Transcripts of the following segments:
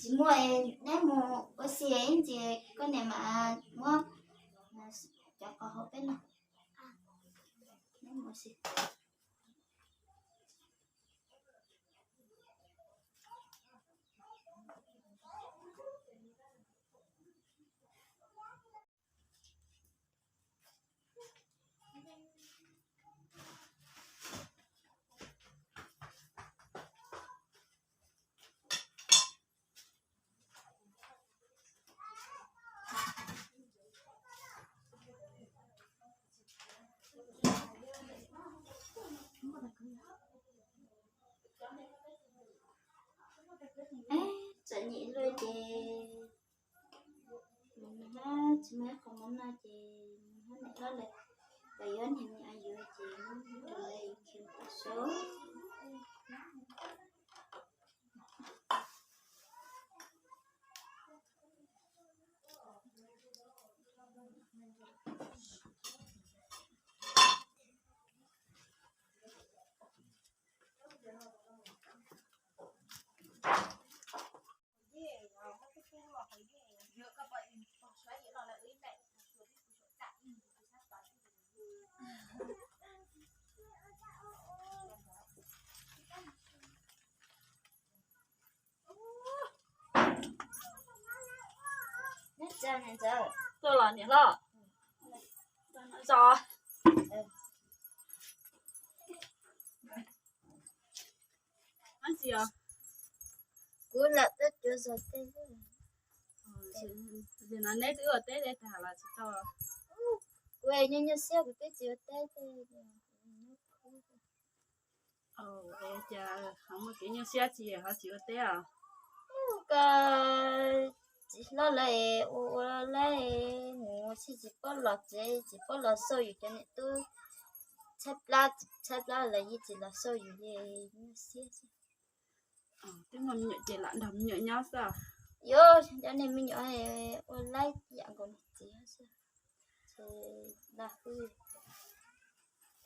Tsis muaj, neb mus ua si ib ntsis koj niam mam muab cov qos hauv peb no. Neb mus ua si. Txom nyem luaj ces nws hab tsis muaj ib qho mov noj ces nws hab niam hlob lawv, lawv yuav niag me yuav ces rau lawv khiav tom suav. Tuaj los niam hlob. Zos. Ab tsi os. Kuv lam tuaj cuav zos tej. Nim no neb twb ua teb tag los tsis tau? Kuv nyuaj nyuaj siab kuv twb tsis ua teb tej. Cas ho muaj kev nyuaj siab tsi ho tsis ua teb os? Koj txiv hlob lawv ua ua lawv mus tsis tsis paub los tsev tsis paub los xauj yus cov niam tub, tshaib plab tshaib plab los yeej tsis los xauj yus li, nyuaj siab xwb. Twb muaj me nyuam ces lam nrog me nyuam nyob xwb. Yuav cov niag me nyuam ua laib yam nkaus niag txiv xwb, ces lam hwj.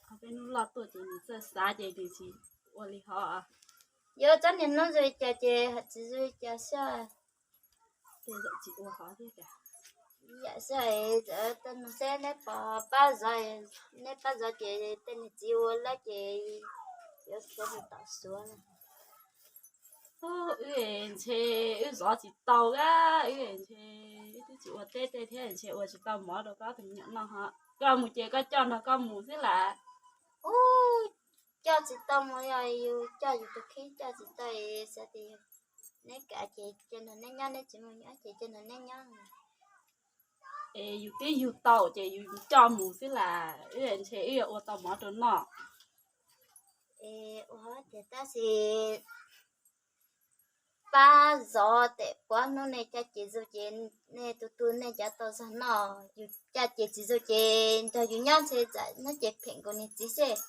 Peb hnub loj tuaj ces nws txawj xav ces nws tsis ua li hov. Yuav tsob niag hnub zoo li cas ces tsis zoo li cas xwb. Tej zaum tsis ua hov thiab cas. Yam xwb, tej no seb neb pom pab zov, neb pab zov ces tej niag txiv ua laib ces yuav khiav mus tom suav na. Wb ntshe wb zov tsis tau a, wb ntshe wb twb tsis ua teb tej thiab ntshe ua tsis tau mov rau koj tus me nyuam noj ho. Koj mus ces koj coj nrog koj mus xwb las. Ub, coj tsis tau mus, yog yus coj yus tus kheej coj tsis tau, xav tias neb kam ces cia nrog neb nyob, neb tsis mus nyob ces cia nrog neb nyob. Es yus twb yug tau ces yus coj mus xwb las, wb ntshe wb yuav ua tau mov rau noj. Es ua hov ces tab sis pab zov tes puav hnub nej caj ces zoo ces nej tus tus nej cav tau zog noj, yus caj ces tsis zoo ces nrog yus nyob ntshe txawm nyob ces phem nkaus niag txiv xwb.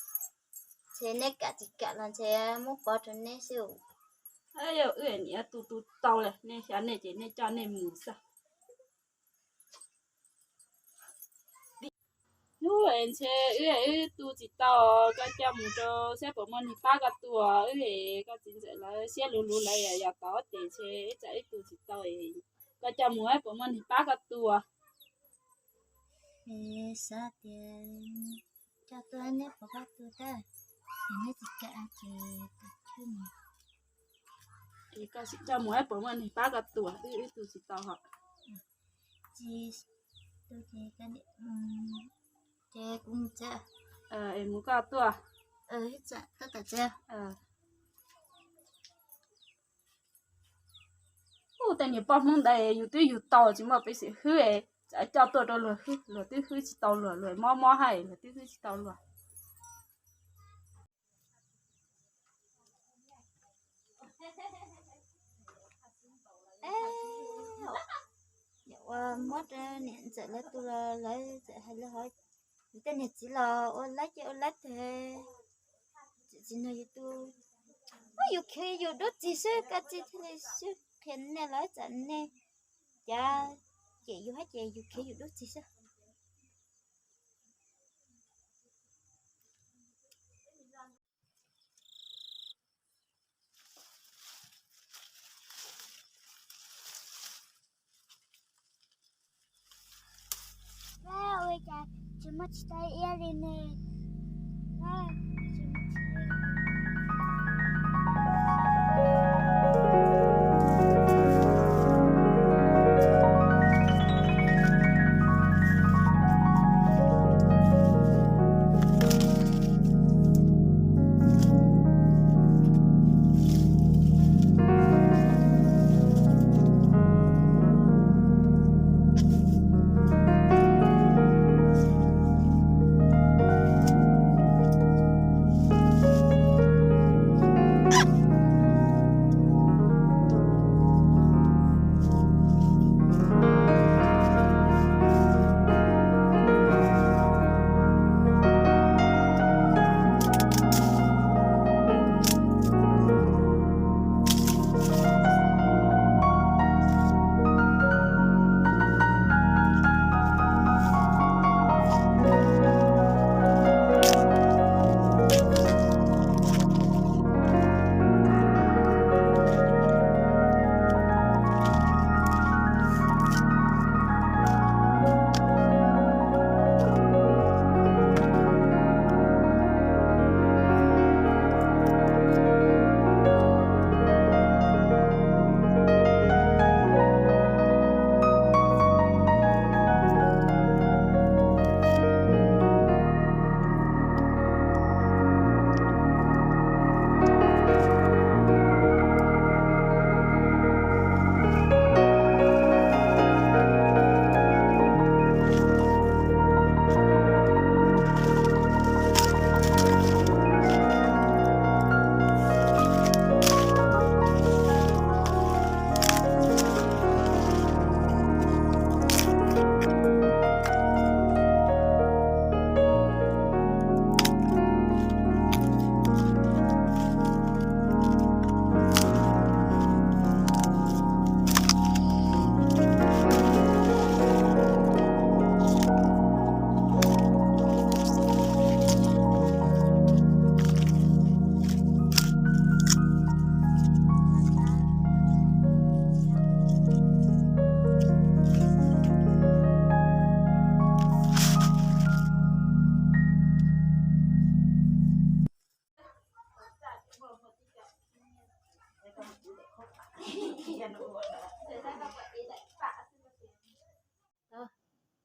Ntshe neb kam tsis kam los ntshe muab pov rau neb xwb. Yog wb niam tu tu tau lawm, nej xyov nej ces nej coj nej mus xwb. Hnub es ntshe wb wb tu tsis tau, koj coj mus rau saib puas muaj neeg pab koj tu. Wb es koj txiv ntxawm lawv siab luv luv lawv yog tau ces ntshe wb tsam wb tu tsis tau, koj coj mus puas muaj neeg pab koj tu. Xav tias coj tuaj neb puas pab tu tag, neb tsis kam ces tsis coj mus, puas muaj neeg pab koj tu, wb wb tu tsis tau hos. Tsis tu ces, ces kuv mus tsev. Es mus koj tuaj. Tab tom tsev. Ub, tej niag poj Hmoob ntawd yus twb yug tau tsis muaj peev xwm hwb, tsam coj tuaj rau luag hwb, luag twb hwb tsis tau luag, luag mob mob hais luag twb hwb tsis tau luag. Uas muab rau niam ntxawm lawv tu los lawv txawm hais lawv hov, yus tej niag txiv los ua laib ces ua laib tag, txawm tsis nrog yus tu, muab yus khiav yus dub txig xwb, koj tsis thiaj li sib qhia nej lawv txawm nej cav cem yus hab ces yus khiav yus dub txig xwb. Ua cas tsis muaj tsis tau iab li ne?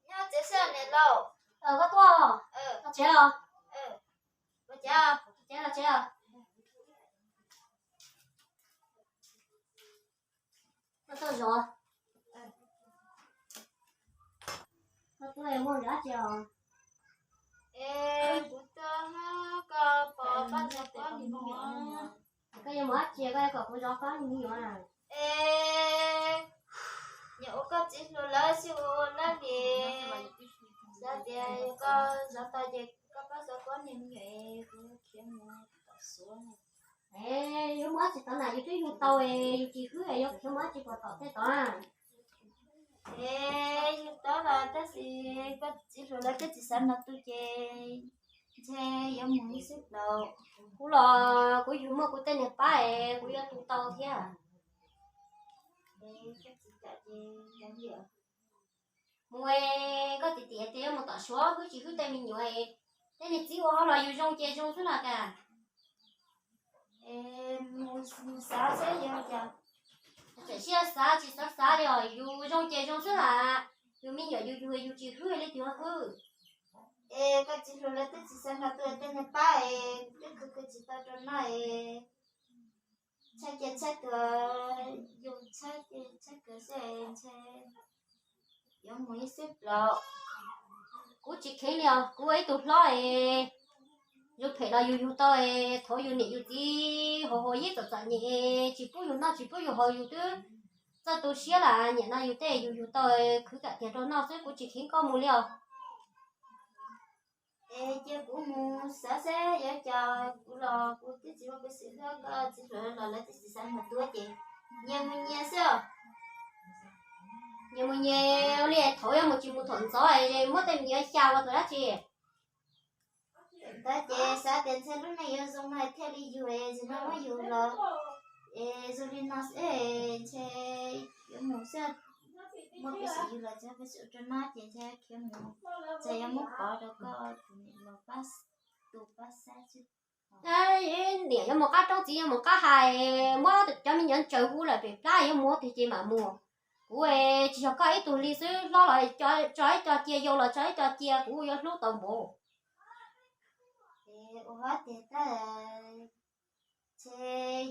Nyob tsev xwb niam laus. Koj tuaj, koj tsev os. Koj tsev, koj tsev os. Koj tuaj zov. Koj tuaj muaj dab tsi os? Es kuv tuaj, koj pom koj tsis pom me nyuam. Koj yuav mus dab tsi koj yuav kom kuv zov koj me nyuam? Es nyuam ua koj txiv hluas lawv xwb ua lawv li. Xav tias yog koj zov tau ces koj pab zov koj niag me nyuam es kuv khiav mus tom Suav. Es yuav mus dab tsi tod na, yus twb yug tau es yus tsis hwb es yuav khiav mus dab tsi puas tom tej tod na? Es yug tau los tab sis koj txiv hluas lawv twb tsis xav nrog tu ces ntshe yuav mus ib xwb plaws. Kuv los kuv yug muaj kuv tej niag pab es kuv yuav tu tau thiab. Mus es koj tias tias yuav mus tom Suav hwb tsis hwb tej me nyuam es tej niag txiv ua hauj lwm yus zoo ces zoo xwb los cas. Mus xav seb yog cas. Txawm siab xav tsis xav xav li os, yus zoo ces zoo xwb las. Yus me nyuam yus yug yus tsis hwb li twg ho hwb. Es koj txiv hluas lawv twb tsis xav nrog tu tej niag pab es twb khwv khwv tsis tau rau noj es tshaib ces tshaib tuag, yus tshaib ces tshaib kawg xwb es ntshe yuav mus ib xwb plaws. Kuv tsis kheev li os, kuv ua ib tug hlob es zoo phem los yus yug tau es thaum yus niam yus txiv haus haus yeeb txom txom nyem es tsis pub yus noj tsis pub yus haus yus twb txawj tu siab lawm, nim no yus tej yus yug tau, khwv kam tiag rau noj xwb, kuv tsis khiav koj mus li os. Es cia kuv mus xav seb yuav cas, kuv los kuv twb tsis muaj peev xwm hlub koj, txiv hluas los lawv twb tsis xav mus tuaj ces nyias mus nyias xwb. Nyias mus nyias li, thaum yuav mus tsis mus thaum ntxov, muab tej me nyuam xya ua thaum dab tsi. Ntawd ces xav tias ntshe lub neej yuav zoo no thiaj li yug, es zoo no muab yug los, es zoo li no xwb, ntshe yuav mus xwb. Muaj peev xwm yug los tsis muaj peev xwm ua rau noj ces ntshe khiav mus, txawm yuav muab pov rau koj tus niam laus pab, tus pab xab xwb. Niam yuav mus qab roob, txiv yuav mus qab hais, muab cov me nyuam ntsaws hu lawm pem plab, yuav mus tiag ces mam mus. Kuv tsis yog koj ib tug li xwb, hlob los tso ib co cia, yau los tso ib co cia, kuv yuav hlub tau npaum. Ua hab tiag tab, ntshe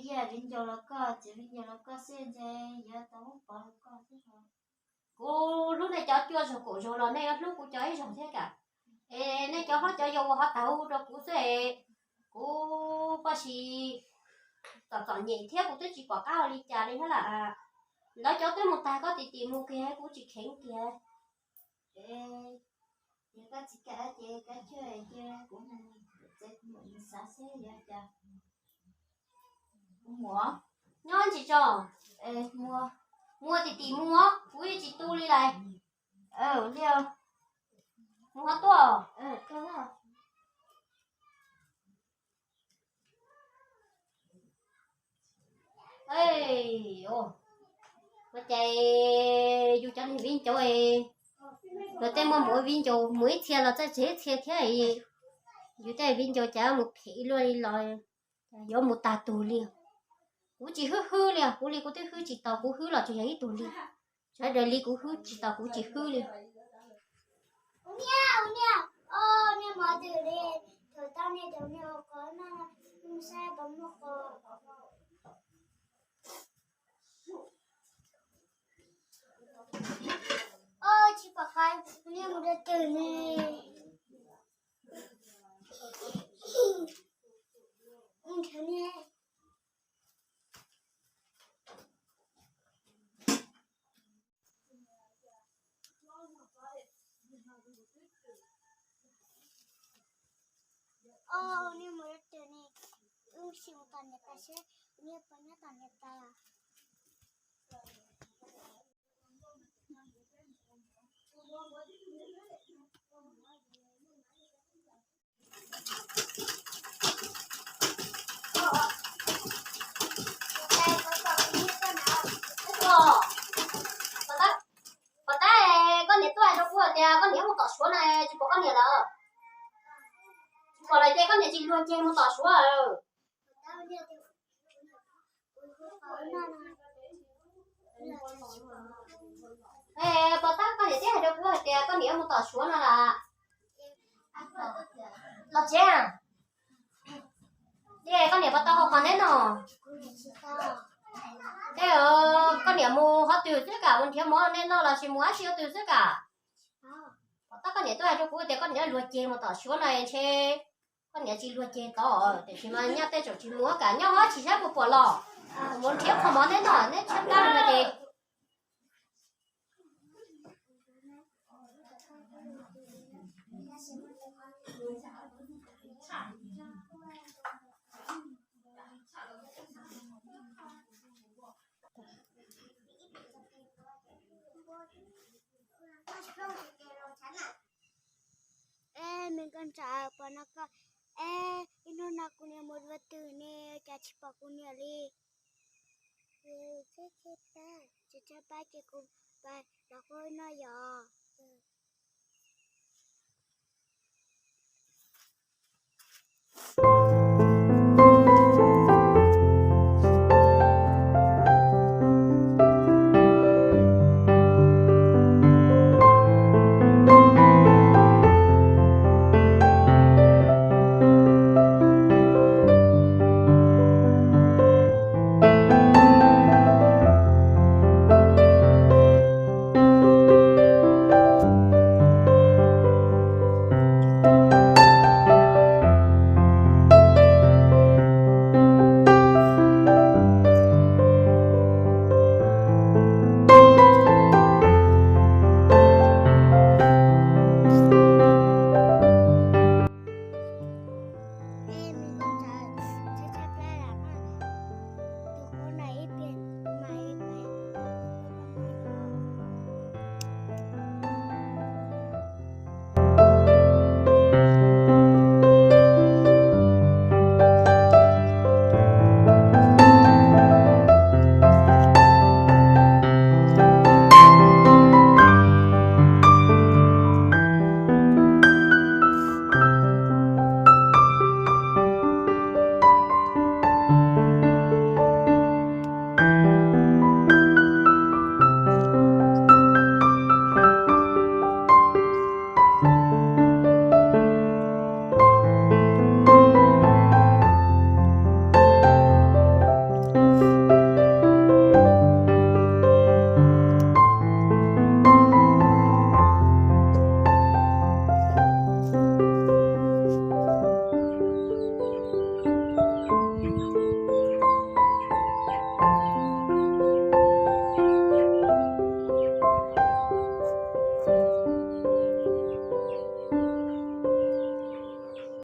yog viv ncaus los koj, txiv viv ncaus los koj xwb, ntshe yuav tau muab pov rau koj xwb. Kuv hlub nej cov cuaj zaug kaum zaug los nej yuav hlub kuv cov ib zaug thiab kam. Es nej cov hlob cov yau ua ho tag hu rau kuv xwb es, kuv pab si txom txom nyem thiab kuv twb tsis pom qab ua li cas li thiab lawm. Lawv cov twb mus tag, koj tim tim mus kiag, kuv tsis kheev kiag. Ces koj tsis kam ces koj cia kuv mus, kuv mus xav seb yuav cas. Kuv mus, nyob ntsis tso. Mus, mus tim tim mus, kuv yeej tsis tu li lawm. Li, mus ho tuaj. Ua cas yus cov niag viv ncaus, luag tej muaj mus ua viv ncaus mus ib txhia los txawj tseg ib txhia thiab. Yus tej viv ncaus cas mus phem ib luaj li los, yuav mus tag tug li. Kuv tsis hwb hwb li, kuv li kuv twb hwb tsis tau, kuv hwb los tsuas yog ib tug li. Sawv daws li kuv hwb tsis tau, kuv tsis hwb li. Tsis pom qab, niag mus rau twg ne? Niag mus rau twg ne? Wb sim mus tom niam tais seb niag puas nyob tom niam tais. Pov Tab, koj niam tuaj hais rau kuv hais tias koj niam mus tom Suav na, tsis pom koj niam lawm. Tsis pom lawm ces koj niam tsis luag ceg mus tom Suav. Pov Tab, koj niam twb hais rau kuv hais tias koj niam mus tom Suav no lawm. Los tsev. Ces koj niam puas tau ua qos neb noj? Ces koj niam mus qhov twg xwb kam, mus nrhiav mov neb noj los sis mus dab tsi qhov twg xwb kam? Pov Tab, koj niam twb hais rau kuv tias koj niam luag ceg mus tom Suav no ntshe koj niam tsis luag ceg tod, tiam sis mas nyaj tej zaum tsis mus kam, nyob tsis saib puas pom los. Mus nrhiav qhov mov neb noj, neb tshaib plab no ces. Es me koj ntxhais, puas no koj, es ib hnub no kuv niam mus dua twg ne, cas tsis pom kuv niam li? Tsis tshaib plab ces kuv pais los koj noj yom.